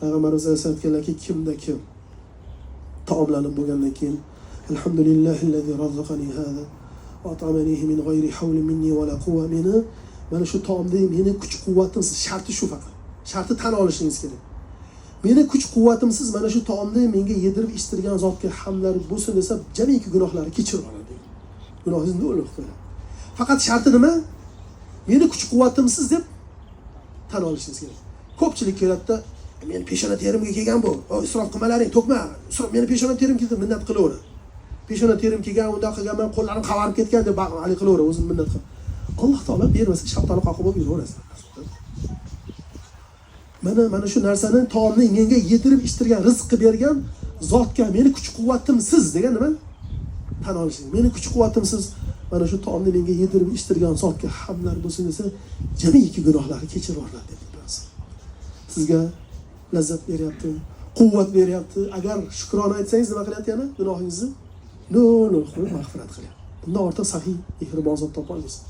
Payg'ambarimiz alayhissalom aytganlarki, kimda kim taomlanib bo'lgandan keyin alhamdulillahillazi razaqani hada va at'amanihi min g'ayri hawlin minni va la quwwa, meni mana shu taomni meni kuch quvvatimsiz, sharti shu faqat. Sharti tan olishingiz kerak. Meni kuch quvvatimsiz mana shu taomni menga yedirib ichtirgan zotga hamdlar bo'lsin desa, jamiki gunohlari kechirib oladi degan. Gunohingizni nol qilib qo'yadi. Faqat sharti nima? Meni kuch quvvatimsiz deb tan olishingiz kerak. Ko'pchilik keladida, meni peshona terimga kelgan bu. O, isrof qilmalaring, to'kma. Isrof meni peshona terim keldi, minnat qilaveradi. Peshona terim kelgan, undoq qilganman, qo'llarim qavarib ketgan deb haligi qilaveradi, o'zini minnat qilib. Alloh taolo bermasa shaftoli qoqib bo'lib yuraverasiz. Mana shu narsani taomni menga yedirib ichtirgan, rizq qilib bergan zotga meni kuch quvvatimsiz degan nima? Tan olishingiz. Meni kuch quvvatimsiz mana shu taomni menga yedirib ichtirgan zotga hamdlar bo'lsin desa, jamiki gunohlari kechirib yuboriladi deb bilasiz. Sizga lazzat beryapti, quvvat beryapti. Agar shukrona aytsangiz nima qilyapti yana? Gunohingizni nol nol qilib mag'firat qilyapti. Bundan ortiq saxiy, mehribon zot topa olmaysiz.